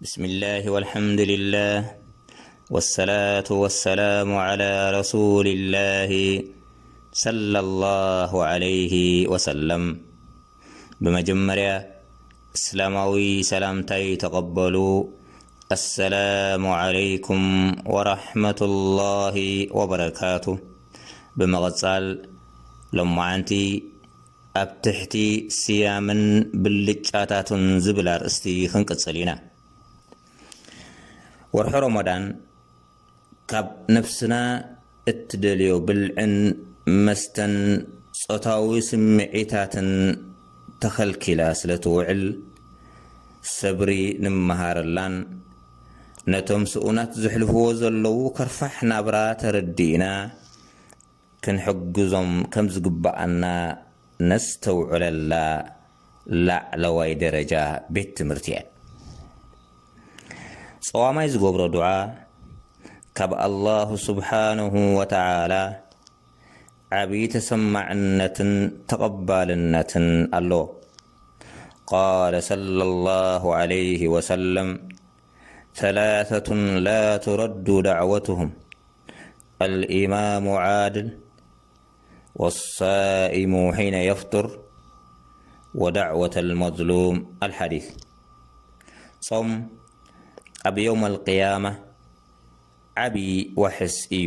بسم الله والحمد لله والصلاة والسلام على رسول الله صلى الله عليه وسلم. ብመጀመርያ እስላማዊ ሰላምታይ ተቐበሉ። السلام عليكم ورحمة الله وبركاته. ብምቕጻል ሎማዓንቲ ኣብ ትሕቲ ስያምን ብልጫታቱን ዝብል ኣርእስቲ ክንቅጽል ኢና። ወርሒ ሮሞዳን ካብ ነፍስና እትደልዮ ብልዕን መስተን ጾታዊ ስምዒታትን ተኸልኪላ ስለ ትውዕል፣ ሰብሪ ንመሃረላን ነቶም ስኡናት ዘሕልፍዎ ዘለዉ ከርፋሕ ናብራ ተረዲእና ክንሕግዞም ከም ዝግብኣና ነስተውዕለላ ላዕለዋይ ደረጃ ቤት ትምህርቲ እያ። ጸዋማይ ዝገብሮ ዱዓ ካብ ኣላሁ ስብሓንሁ ወተዓላ ዓብዪ ተሰማዕነትን ተቐባልነትን ኣለዎ። قال صلى الله عليه وسلم: ثلاثة لا ترد دعوتهم: الإمام عادل، والصائم حين يفطر، ودعوة المظلوم. الحديث. ጾም ኣብ የውም ኣልቅያማ ዓብዪ ዋሕስ እዩ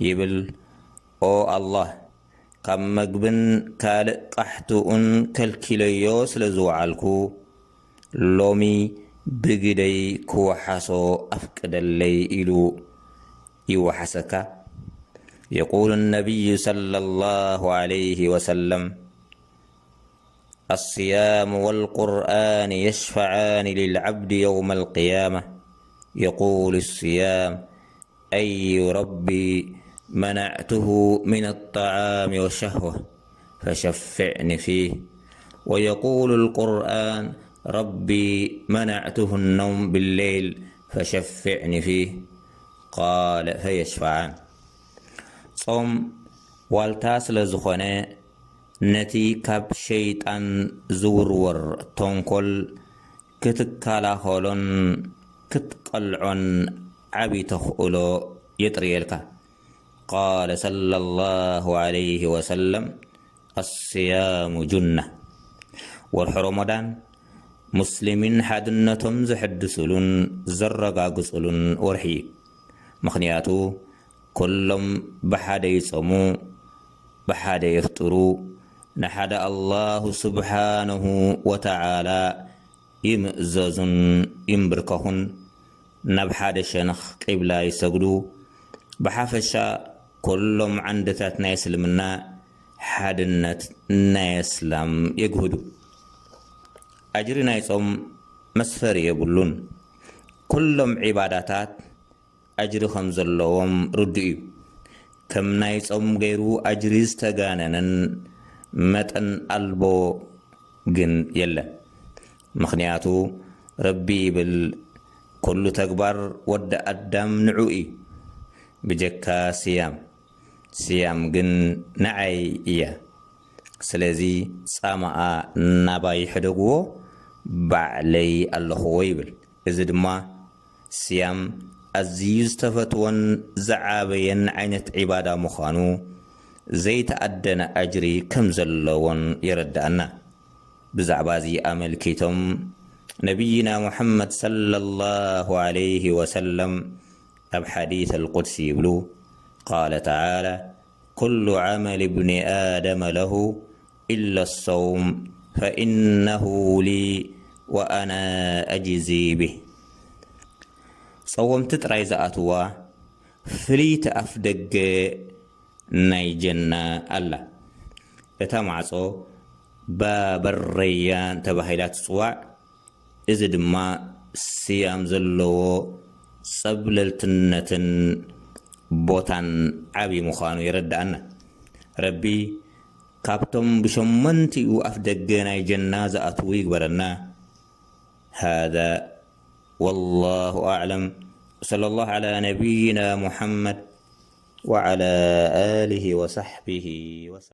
ይብል። ኦ ኣላህ፣ ካብ መግብን ካልእ ቃሕትኡን ከልኪለዮ ስለ ዝወዓልኩ፣ ሎሚ ብግደይ ክወሓሶ ኣፍቅደለይ ኢሉ ይወሓሰካ። يقول النبي صلى الله عليه وسلم: الصيام والقرآن يشفعان للعبد يوم القيامة. يقول الصيام: أي ربي منعته من الطعام والشهوة فشفعني فيه. ويقول القرآن: ربي منعته النوم بالليل فشفعني فيه. قال: فيشفعان. ጾም ዋልታ ስለ ዝኾነ፣ ነቲ ካብ ሸይጣን ዝውርወር ተንኮል ክትከላኸሎን ክትቀልዖን ዓቢ ተኽእሎ የጥርየልካ። قال صلى الله عليه وسلم: الصيام جنة. ወርሒ ሮሞዳን ሙስሊሚን ሓድነቶም ዘሕድስሉን ዘረጋግጽሉን ወርሒ እዩ። ምኽንያቱ ኩሎም ብሓደ ይጸሙ፣ ብሓደ የፍጥሩ፣ ንሓደ ኣላሁ ስብሓንሁ ወተዓላ ይምእዘዙን ይምብርከኹን፣ ናብ ሓደ ሸነኽ ቂብላ ይሰግዱ። ብሓፈሻ ኩሎም ዓንድታት ናይ እስልምና ሓድነት ናይ እስላም የግህዱ። ኣጅሪ ናይ ጾም መስፈሪ የብሉን። ኩሎም ዒባዳታት ኣጅሪ ከም ዘለዎም ርዱእ እዩ። ከም ናይ ጾም ገይሩ ኣጅሪ ዝተጋነነን መጠን ኣልቦ ግን የለን። ምኽንያቱ ረቢ ይብል፣ ኩሉ ተግባር ወዲ ኣዳም ንዑ እዩ፣ ብጀካ ስያም። ስያም ግን ንዓይ እያ። ስለዚ ጻማኣ ናባይ ሕደግዎ፣ ባዕለይ ኣለኽዎ ይብል። እዚ ድማ ስያም ኣዝዩ ዝተፈትወን ዝዓበየን ዓይነት ዒባዳ ምዃኑ ዘይተኣደነ ኣጅሪ ከም ዘለዎን የረድኣና። ብዛዕባ እዚ ኣመልኪቶም ነቢይና ሙሐመድ ሰለላሁ ዐለይሂ ወሰለም ኣብ ሓዲስ ኣልቁድሲ ይብሉ፣ ቃለ ተዓላ፣ ኩሉ ዐመል እብኒ ኣደመ ለሁ ኢለ ሰውም ፈኢነሁ ሊ ወኣና ኣጅዚ ቢህ። ጸወምቲ ጥራይ ዝኣትዋ ፍልይቲ ኣፍ ደገ ናይ ጀና ኣላ። እታ ማዕጾ ባበረያን ተባሂላ ትጽዋዕ። እዚ ድማ ስያም ዘለዎ ጸብለልትነትን ቦታን ዓቢ ምዃኑ የረድኣና። ረቢ ካብቶም ብሸሞንቲኡ ኣፍ ደገ ናይ ጀና ዝኣትዉ ይግበረና። ሃዛ ወላሁ ኣዕለም። ወሰለ ላሁ ዐላ ነቢይና ሙሐመድ ወዐላ ኣሊሂ ወሰሕቢሂ ወሰለም።